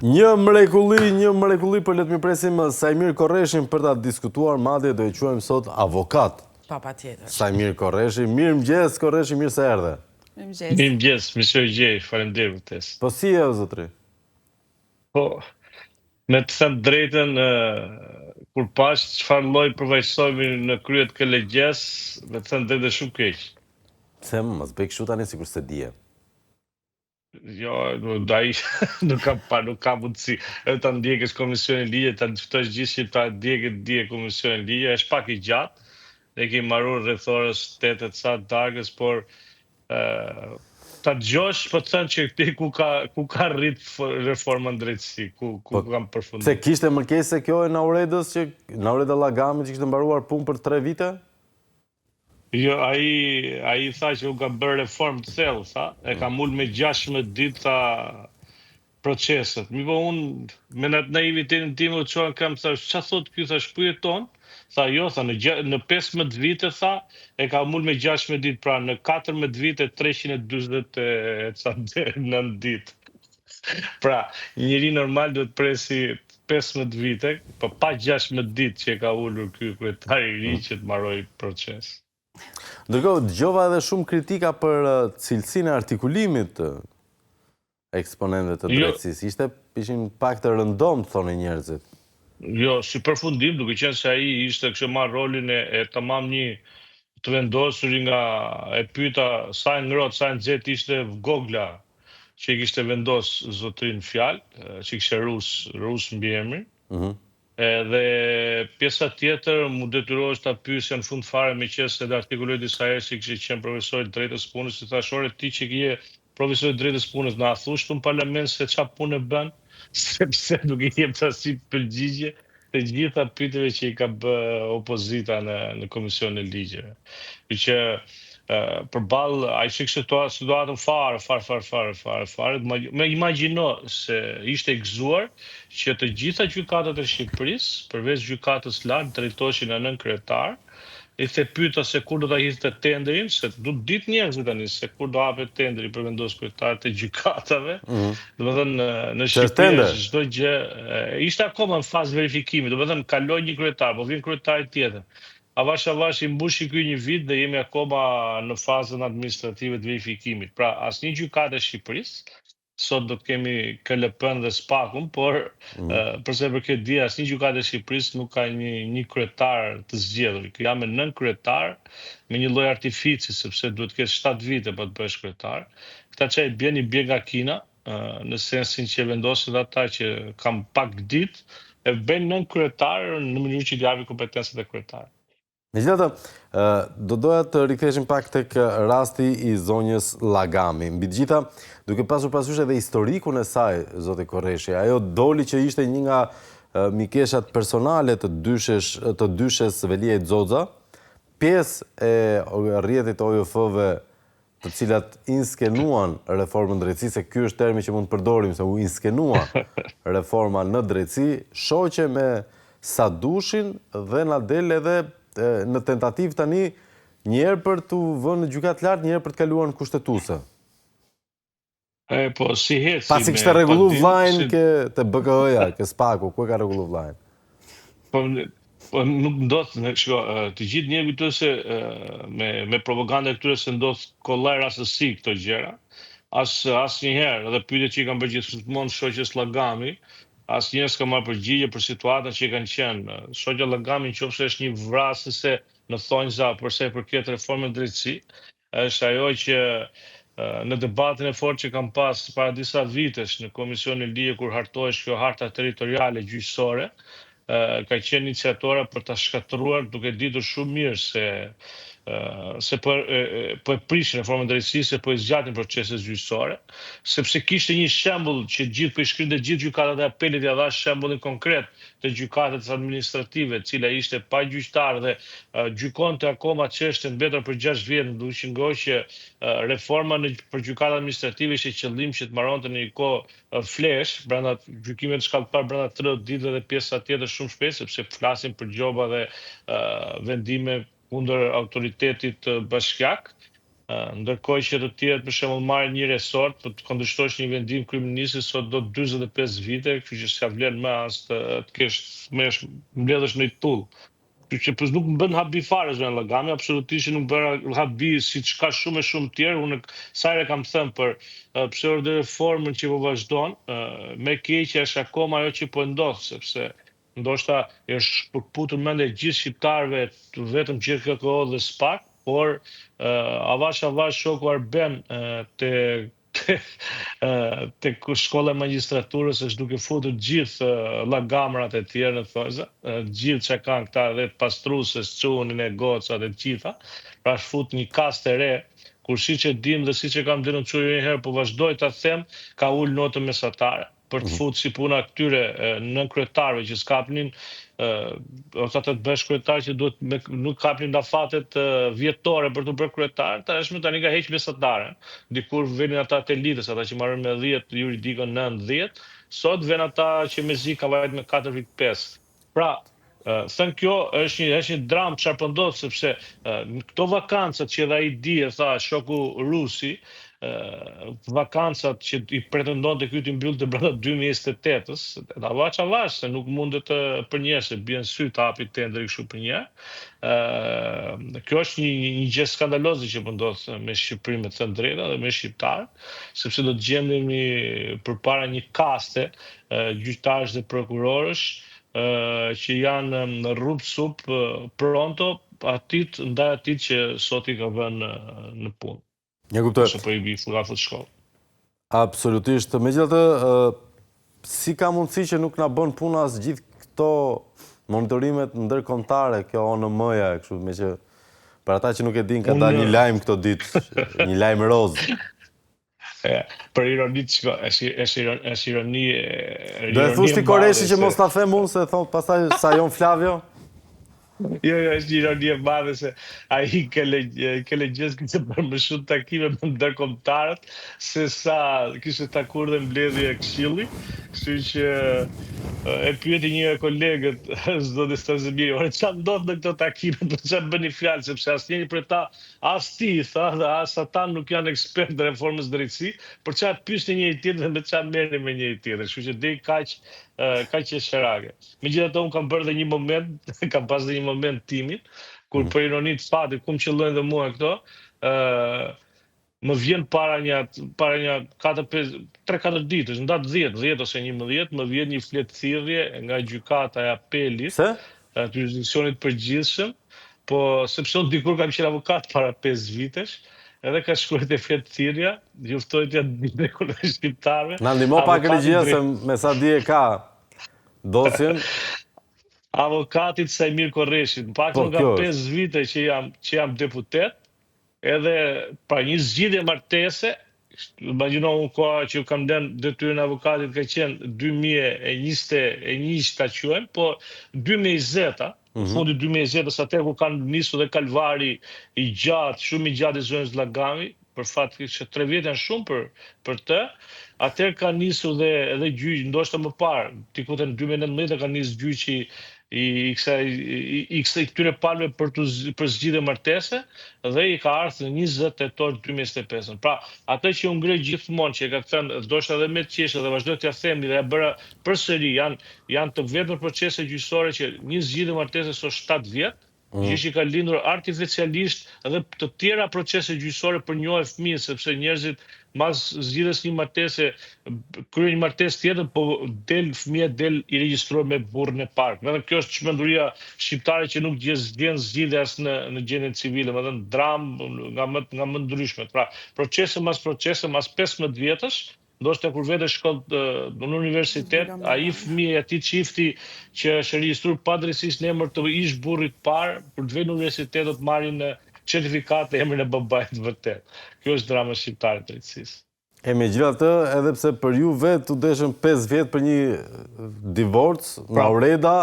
Një mrekulli, një mrekulli por le të mirëpresim Saimir Korreshin për ta diskutuar, madje do e quajmë sot avokat. Pa patjetër. Saimir Korreshi, mirëmëngjes Korreshi, mirë se erdhe. Mirëmëngjes. Mirëmëngjes, mirë se ju gjej, faleminderit për ftesë. Po si je o zotri? Po, me të thënë drejtën, kur pash çfarë lloj përfaqësojmi në krye të KLGJ-së, me të thënë drejtën shumë keq. Pse mos bëj kështu tani sikur s'e dije. Jo, dai, nuk ka pa, nuk ka mundësi. Edhe ta ndjekësh Komisionin e Ligjeve, ta ftosh gjithë shqiptarët të ndjekin dje Komisionin e Ligjeve, është pak i gjatë. Ne kemi mbaruar rreth orës 8 e ca të darkës, por ë ta dëgjosh, po të thënë që ti ku ka ku ka arrit reforma në drejtësi, ku ku po, kam përfunduar. Se kishte më keq se kjo e Nauredës që Naureda Llagami që kishte mbaruar punë për 3 vite? Jo, ai ai tha që unë kam bërë reformë të thellë, tha, e kam ul me 16 ditë, tha, proceset. Mirëpo unë, me atë naivitetin tim, u çova kam, thash, ça thot ky, thash, ku jeton? Tha, jo, tha, në, në 15 vite, tha, e kam ul me 16 ditë, pra në 14 vite, 340 e ca 9 ditë. Pra, një njeri normal duhet të presi 15 vite, po pa 16 ditë që e ka ulur ky kryetar i ri mm. që të mbarojë proces. Ndërkohë, dëgjova edhe shumë kritika për uh, cilësinë e artikulimit të eksponentëve të jo. drejtësisë. Ishte ishin pak të rëndomtë, thonin njerëzit. Jo, si përfundim, duke qenë se ai ishte kishte marrë rolin e, e tamam një të vendosuri nga e pyeta sa e ngrohtë, sa e nxehtë ishte gogla që i kishte vendos zotërinë në fjalë, që kishte rus, rus mbiemrin. Mm -hmm. Edhe pjesa tjetër m'u detyrohesh ta pyesja në fund fare meqenëse edhe artikuloi disa herë se kishte qenë profesor i drejtës punës, i thash ore ti që je profesor i drejtës punës, na thush këtu në parlament se ça punë bën, sepse nuk i jep asnjë përgjigje të gjitha pyetjeve që i ka bë opozita në në Komisionin e Ligjeve. Kështu që përballë ai që kishte situatën fare, fare, fare, fare, fare, fare, me imagjino se ishte i gëzuar që të gjitha gjykatat e Shqipërisë, përveç gjykatës lartë, drejtoheshin nga nënkryetar, E pyeta se kur do ta hidhte tenderin, se du të ditë njerëzit tani se kur do hapet tenderi për vendos kryetarët e gjykatave. Mm -hmm. Domethënë në Shqipëri çdo gjë ishte akoma në fazë verifikimi, domethënë kaloi një kryetar, po vjen kryetari tjetër. Avash avash i mbushi ky një vit dhe jemi akoma në fazën administrative të verifikimit. Pra asnjë gjykatë e Shqipërisë sot do të kemi KLP-n dhe SPAK-un, por mm. për sa i përket dje asnjë gjykatë e Shqipërisë nuk ka një një kryetar të zgjedhur. Kjo janë me nënkryetar me një lloj artifici sepse duhet të kesh 7 vite për të bëhesh kryetar. Këta ça i bjen i bjen nga Kina, në sensin që vendosin dhe ata që kam pak ditë, e bëjnë nënkryetar në mënyrë që t'i japin kompetencat e kryetarit. Megjithatë, do doja të riktheheshim pak tek rasti i zonjës Llagami. Mbi të gjitha, duke pasur parasysh edhe historikun e saj, zoti Korreshi, ajo doli që ishte një nga mikeshat personale të dyshesh të dyshes Veliaj Xoxa, pjesë e rrjetit të OJF-ve të cilat inskenuan reformën në drejtësi, se ky është termi që mund të përdorim, se u inskenua reforma në drejtësi, shoqe me Sadushin dhe na del edhe në tentativë tani një herë për t'u vënë në gjykatë të lartë, një herë për të kaluar në kushtetuese. E, po, si heci Pasi kishte rregullu vllain si... ke te BKH-ja, ke SPAK-u, ku e ka rregullu vllain? Po, po nuk ndodh, në, shiko, të gjithë njerëzit kujtojnë se me me propagandën e këtyre se ndodh kollaj rastësi këto gjëra. As asnjëherë, edhe pyetjet që i kam bërë gjithmonë shoqes Llagami, asnjëherë s'kam marrë përgjigje për situatën që i kanë qenë. Shoqja Llagami nëse është një vrasëse në thonjza për sa i përket reformës në drejtësi, është ajo që në debatin e fortë që kam pas para disa vitesh në Komisionin e Ligjeve kur hartohesh kjo harta territoriale gjyqësore, ka qenë iniciatora për ta shkatërruar duke ditur shumë mirë se se po po e prishin reformën e drejtësisë, se po i zgjatin proceset gjyqësore, sepse kishte një shembull që gjithë po i shkrinte gjithë gjykatat e apelit ja dha shembullin konkret të gjykatës administrative, e cila ishte pa gjyqtar dhe gjykonte akoma çështje të mbetura për 6 vjet, duke qenë që reforma në për gjykatat administrative ishte qëllim që të mbaronte në një kohë flash, brenda gjykimit të shkallë të parë brenda 30 ditëve dhe pjesa tjetër shumë shpejt, sepse flasim për gjoba dhe vendime kundër autoritetit bashkiak. Ndërkohë që të tjerët për shembull marrin një resort, po të kundërshtosh një vendim kryeministri sot do 45 vite, kështu që s'ka vlen më as të, të kesh të mbledhësh në tull. Kështu që po nuk më bën habi fare zonja Llagami, absolutisht nuk bën habi siç ka shumë e shumë tjerë. Unë sa herë kam thënë për pseudo reformën që po vazhdon, me keqe është akoma ajo që po ndodh, sepse ndoshta është përputur mendja e gjithë shqiptarëve vetëm GJKKO dhe SPAK, por avash avash shoku Arben te te te shkolla e magjistraturës është duke futur gjithë llagamrat e tjerë në thonjëza, gjithë që kanë këta dhe pastruese, çunin e gocat e gjitha, pra është fut një kastë e re, kur siç e dim dhe siç e kam denoncuar një herë, po vazhdoj ta them, ka ul notën mesatare për të mhm. fut si puna këtyre nënkryetarëve që s'kapnin ose atë të bësh kryetar që duhet me, nuk kapnin afatet vjetore për të bërë kryetar, tashmë tani ka heq mesataren. Dikur venin ata të elitës, ata që marrin me 10, juridikën 9, 10, sot ven ata që mezi ka vajt me 4.5. Pra, thënë kjo, është një, është një dramë çfarë po ndodh sepse në këto vakancat që edhe ai di e tha shoku Rusi, vakancat që i pretendonte ky t'i mbyllte brenda 2028-ës, avash avash se nuk mundet të për një se bien sy të hapi tenderi kështu për një. Ë kjo është një një gjë skandaloze që po ndodh me Shqipërinë me të thënë drejta dhe me shqiptarët, sepse do të gjendemi përpara një kaste gjyqtarësh dhe prokurorësh që janë në rrup sup pronto atit ndaj atit që sot i ka vënë në punë. Ja kuptoj. Ose po i bi nga fut shkollë. Absolutisht. Megjithatë, si ka mundësi që nuk na bën punë as gjithë këto monitorimet ndërkombëtare, kjo ONM-ja e kështu, meqë për ata që nuk e din ka dalë një lajm këto ditë, një lajm rozë. E, për ironi të shko, është është ironi, është ironi, Do e thush ti Korreshi që mos ta them unë se thon pastaj sajon Flavio. Jo, jo, është një ironi e madhe se ai KLGJ kishte bërë më shumë takime me ndërkombëtarët se sa kishte takuar dhe mbledhje këshilli, kështu që e pyeti një nga kolegët, zoti Strazimiri, ore çfarë ndodh në këto takime, për çfarë bëni fjalë, sepse asnjëri prej ta, as ti i tha dhe as ata nuk janë ekspertë të reformës drejtësi, për çfarë pyesni njëri tjetrin dhe me çfarë merrni me njëri tjetrin, kështu që deri kaq kaq qesharake. Megjithatë unë kam bërë dhe një moment, kam pas dhe një moment timin, kur mm. për ironi të fatit, ku më qëllojnë dhe mua këto, ë më vjen para një para një 4 5 3 4 ditësh, në datë 10, 10 ose 11, më vjen një fletë thirrje nga gjykata e apelit. Pse? Të jurisdiksionit përgjithshëm, po sepse unë dikur kam qenë avokat para 5 vitesh, edhe ka shkruar te fletë thirrja, ju ftoj t'ia dilni e shqiptarëve. Na ndihmo pak regjia se me sa di e ka dosjen. Avokatit Saimir Korreshit, në fakt po, nga 5 vite që jam që jam deputet, edhe pra një zgjidhje martese, imagjino unë koha që kam lënë detyrën e avokatit ka qenë 2021 ta quajmë, po 2020-a, mm -hmm. fundi 2020-ës atëherë kur kanë nisur dhe kalvari i gjatë, shumë i gjatë i zonjës Llagami, për fat që 3 vjet janë shumë për për të, atëherë ka nisur dhe edhe gjyq, ndoshta më parë, diku te në 2019 ka nisur gjyqi i i kësaj i, i kësaj këtyre palëve për të për zgjidhje martese dhe i ka ardhur në 20 tetor 2025. Pra, atë që unë ngrej gjithmonë që e ka thënë, ndoshta edhe me të qeshë dhe vazhdoj t'ia them dhe ja bëra përsëri, janë janë të vetmet procese gjyqësore që një zgjidhje martese sot 7 vjet, mm. gjë që ka lindur artificialisht edhe të tjera procese gjyqësore për njohje fëmijë, sepse njerëzit mas zgjidhjes një martese, kryen një martesë tjetër, po del fëmija del i regjistruar me burrin e parë. Dhe kjo është çmenduria shqiptare që nuk gjen gjen zgjidhje as në në gjendjen civile, domethënë dramë nga më nga më ndryshmet. Pra, procese mas procese mas 15 vjetësh, ndoshta kur vete shkollë në universitet, ai fëmijë i atij çifti që është regjistruar padrejtësisht në emër të ish burrit të parë, kur të vejë në universitet do të marrin certifikatë në emrin e babait të vërtet. Kjo është drama shqiptare e drejtësisë. E megjithatë, edhe pse për ju vetë u deshën 5 vjet për një divorc, nga pra. Aureda,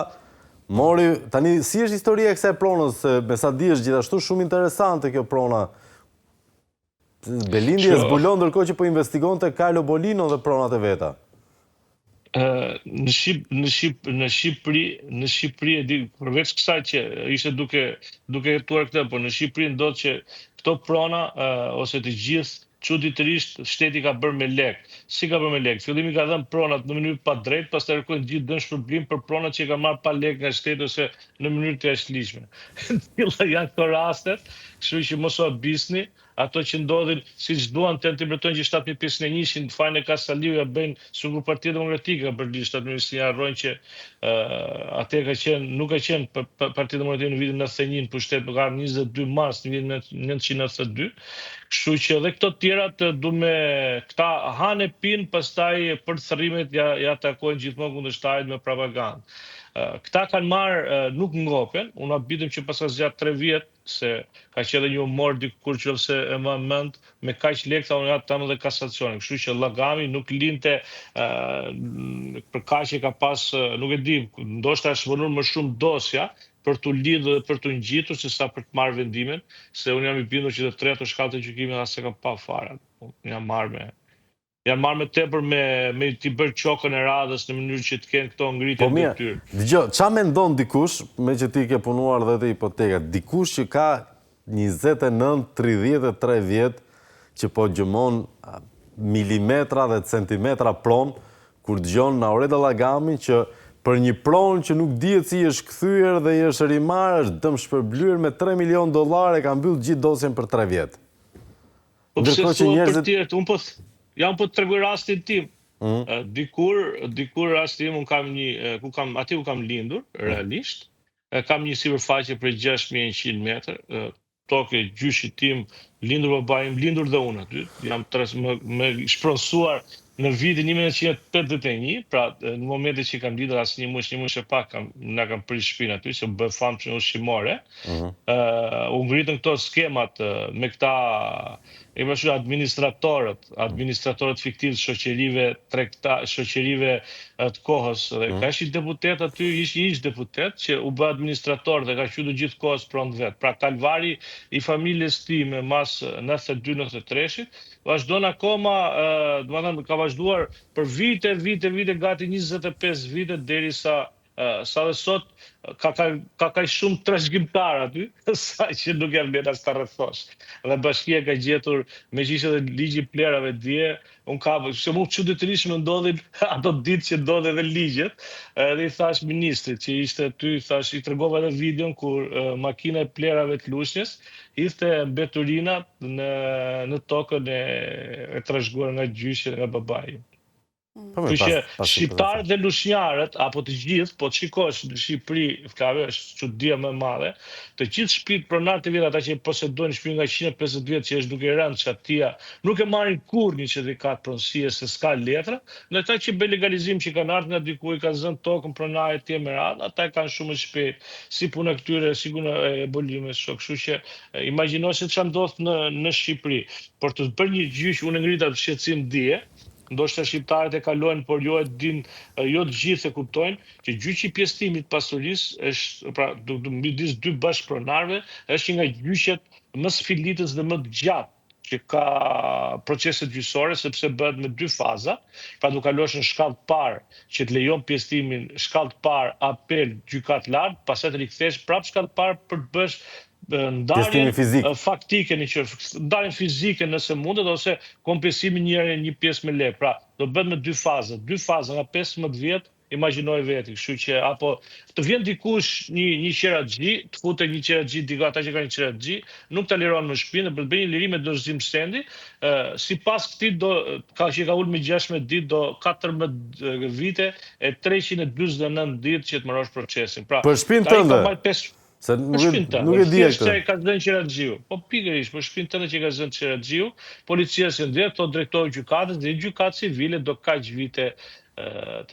mori, tani si është historia e kësaj pronës, se me sa di është gjithashtu shumë interesante kjo prona. Belindi e zbulon ndërkohë që po investigonte Carlo Bolino dhe pronat e veta. Në Shqip në Shqip në Shqipëri, në Shqipëri e di përveç kësaj që ishte duke duke hetuar këtë, por në Shqipëri ndodh që Këto prona ose të gjithë çuditërisht shteti ka bërë me lek. Si ka bërë me lek? Fillimi ka dhënë pronat në mënyrë pa drejtë, pastaj kërkojnë gjithë dëmshpërblim për pronat që i ka marrë pa lek nga shteti ose në mënyrë të jashtëligjshme. Tilla janë këto rastet, kështu që mos u habisni, ato që ndodhin siç duan të interpretojnë që 7501-shin fajin e ka Saliu ja bëjnë sikur Partia Demokratike ka bërë ligj 7501, harrojnë që uh, atë ka qenë nuk ka qenë Partia Demokratike në vitin 91 në pushtet, por ka ardhur 22 mars në vitin 1992. Kështu që edhe këto tjera të du me këta hanë e pinë, pastaj për thërrimet ja ja takojnë gjithmonë kundërshtarit me propagandë. Këta kanë marrë, nuk ngopen, unë habitem që paska zgjat 3 vjet, se ka qenë edhe një humor dikur që se e më mend, me kaq lekë tha unë ja tam edhe kasacionin. Kështu që Llagami nuk linte për kaq e ka pas, nuk e di, ndoshta është vonuar më shumë dosja për t'u lidhur dhe për t'u ngjitur se sa për të marrë vendimin, se unë jam i bindur që të tre ato shkallët e gjykimit as e kam pa fare. Unë jam marrë me Janë marrë me tepër me me t'i bërë qokën e radhës në mënyrë që të kenë këto ngritje Po në mirë, detyrë. dëgjo, ça mendon dikush, me që ti ke punuar dhe te hipoteka, dikush që ka 29, 33 vjet që po gjëmon milimetra dhe centimetra pronë, kur dëgjon Naureda Llagamin që për një pronë që nuk dihet si i është kthyer dhe i është rimarrë, është dëmshpërblyer me 3 milion dollar e ka mbyllë gjithë dosjen për 3 vjet. Po pse Ndërkohë që thua për njerëzit tjerët, unë po ja unë po të tregoj rastin tim. Mm. Dikur, dikur rasti im, unë kam një, ku kam, aty ku kam lindur, realisht, kam një sipërfaqe prej 6100 metër, tokë e gjyshit tim, lindur babai im, lindur dhe unë aty, jam tres, më, më shpronësuar në vitin 1981, pra në momentin që kam lindur as një muaj, një muaj e pak kam na kam prish shtëpinë aty, se u bë famshme ushqimore. Mm. U ngritën këto skemat me këta e më shumë administratorët, administratorët fiktiv të shoqërive tregta, shoqërive të kohës dhe ka ish një deputet aty, ish një ish deputet që u bë administrator dhe ka quajtur gjithë kohës pronë vet. Pra kalvari i familjes time mas 92-93-shit vazhdon akoma, domethënë ka vazhduar për vite, vite, vite, gati 25 vite derisa sa dhe sot ka ka ka kaq shumë trashëgimtar aty, sa që nuk ja vlen as ta rrethosh. Dhe bashkia ka gjetur, me që ishte edhe ligji i plerave dje, unë ka, se mu çuditërisht më ndodhin ato ditë që ndodhin edhe ligjet, edhe i thash ministrit që ishte aty, i thash, i tregova edhe videon kur makina e plerave të Lushnjës hidhte mbeturinat në në tokën e, e trashëguar nga gjyshi dhe nga babai. Po mirë, Kështu që pas shqiptarët dhe lushnjarët apo të gjithë, po të shikosh në Shqipëri, Flavio, është çudia më e madhe, të gjithë shtëpitë pronarët e vjetra, ata që posedojnë shtëpi nga 150 vjet që është duke i rënë çatia, nuk e marrin kurrë një certifikat pronësie se s'ka letra, ndërsa që bëjnë legalizim që kanë ardhur nga diku i kanë zënë tokën pronarit etj me radhë, ata e kanë shumë më shpejt, si puna këtyre, si puna e bolimës, kështu që imagjino se çfarë ndodh në në Shqipëri. Për të bërë një gjyq, unë e ngrita shqetësim dje, ndoshta shqiptarët e kalojnë, por jo e din, jo të gjithë e kuptojnë, që gjyqi i pjesëtimit pasurisë është, pra, midis dy bashkëpronarëve, është një nga gjyqet më sfilitës dhe më të gjatë që ka proceset gjyqësore, sepse bëhet me dy faza, pra do kalosh në shkallë të parë që të lejon pjesëtimin, shkallë të parë, apel, gjykat lart, pastaj të rikthesh prapë shkallë të parë për të bësh ndarjen Pjesëtimin fizik. faktike në që ndarjen fizike nëse mundet ose kompensimin një herë një pjesë me lek. Pra, do bëhet me dy faza, dy faza nga 15 vjet, imagjinoj veti, kështu që apo të vjen dikush një një qeraxhi, të futet një qeraxhi diku ata që kanë një qeraxhi, nuk ta liron në shtëpi, për të bërë një lirim me dorëzim sendi, ë sipas këtij do ka që ka ul me 16 ditë do 14 vite e 349 ditë që të mbarosh procesin. Pra, Për shtëpinë ai ka tënde. marrë 5 Se Për nuk e shtëpinë tënde, nuk e dija thjesht këtë. se ka zënë qeraxhiu. Po pikërisht, për shtëpinë tënde që ka zënë qeraxhiu, policia si ndjet, thotë drejtohu gjykatës dhe gjykatë civile do kaq vite të.